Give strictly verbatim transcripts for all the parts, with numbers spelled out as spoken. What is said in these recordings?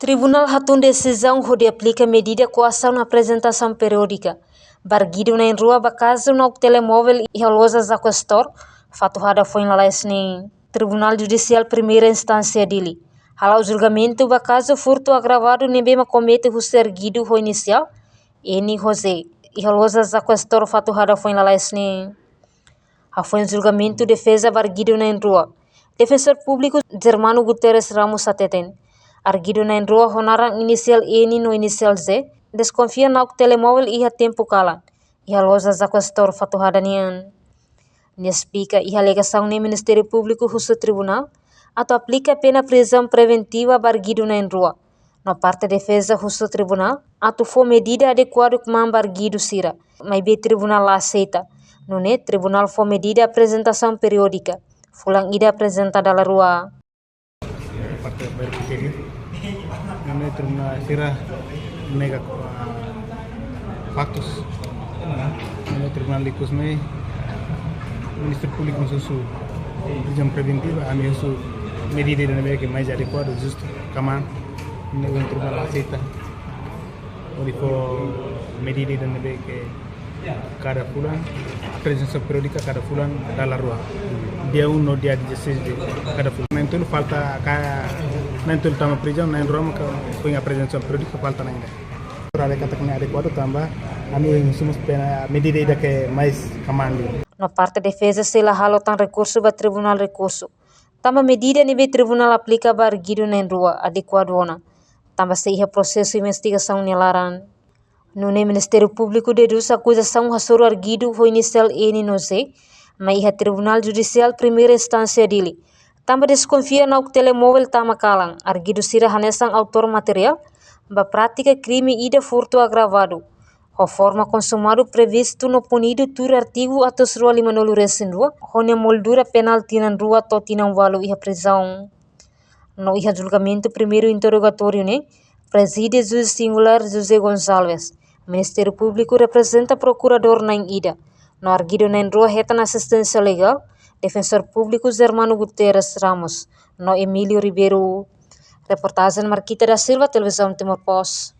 Tribunál hatún desizaun hodi aplika medida koasaun aprezentasaun periódika ba arguidu na'in-rua ba kazu nauk telemóvel iha loja Zaco Store, Fatuhada foin lalais neen. Tribunál Judisiál Primeira Instánsia Dili hala'o julgamentu ba kazu furtu agravadu ne'ebé mak komete husi arguidu ho inisiál N ho Z iha loja Zaco Store, Fatuhada foin lalais neen. Hafoin julgamentu defeza ba arguidu na'in-rua, Defensór Públiku Germano Guterres Ramos hateten, arguidu na'in-rua ho naran inisiál N no inisiál Z deskonfia nauk telemóvel iha tempu kalan iha loja Zaco Store, Fatuhada nian. Nia esplika iha alegasaun ne'e Ministériu Públiku husu tribunál atu aplika pena prizaun preventiva ba arguidu na'in-rua, no parte defeza husu tribunál atu fó medida adekuadu kmaan ba arguidu sira, maibé tribunál la aseita. Nune'e tribunál fó medida aprezentasaun periódika, fulan ida aprezenta dala rua. Parte berpikir, nune'e tribunál sira nega, ah, faktus. Nune'e tribunál ikus mai, Ministériu Públiku husu prizaun preventiva, ami husu medida ida ne'ebé ke mais adekuadu, justu, kmaan. Nune'e tribunál la aseita. Hodi fó medida ida ne'ebé ke kada fulan, aprezentasaun periódika kada fulan dala rua. Dia um no dia dezasseis de kada fulan. Na'in-tolu falta ka, na'in-tolu tama prizaun, na'in-rua maka foin aprezentasaun periódika, falta na'in ida. Ora de katak ne'e adekuadu tanba ami husu mós pena medida ida ke mais kmaan liu. No parte defeza sei la halo tan rekursu ba tribunál rekursu, tanba medida ne'ebé tribunál aplika ba arguidu na'in-rua adekuadu ona, tanba sei iha prosesu investigasaun nia laran. Nune'e Ministériu Públiku deduz akuzasaun hasoru arguidu ho inisiál N no Z mai iha Tribunál Judisiál Primeira Instánsia Dili, tanba deskonfia nauk telemóvel tama kalan, arguidu sira hanesan autór materiál ba prátika krime ida furtu agravadu, ho forma konsumadu previstu no punidu tuir artigu atus rua lima-nulu resin rua, ho nia moldura penál tinan rua to'o tinan ualu iha prizaun. No iha julgamentu primeiru interrogatóriu ne'e, prezide Juís Singulár José Gonçalves, Ministériu Públiku reprezenta prokuradór na'in ida, no arguidu na'in-rua hetan asisténsia legál, Defensór Públiku Germano Guterres Ramos no Emílio Ribeiro. Reportajen Marquita da Silva, Televizaun Timor Post.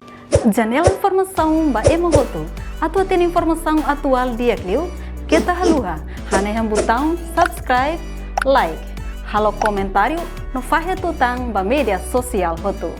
Janela informasaun ba ema hotu. Atu hatene informasaun atuál di'ak liu, keta haluha hanehan butaun subscribe, like, halo komentáriu no fahe tutan ba média sosiál hotu.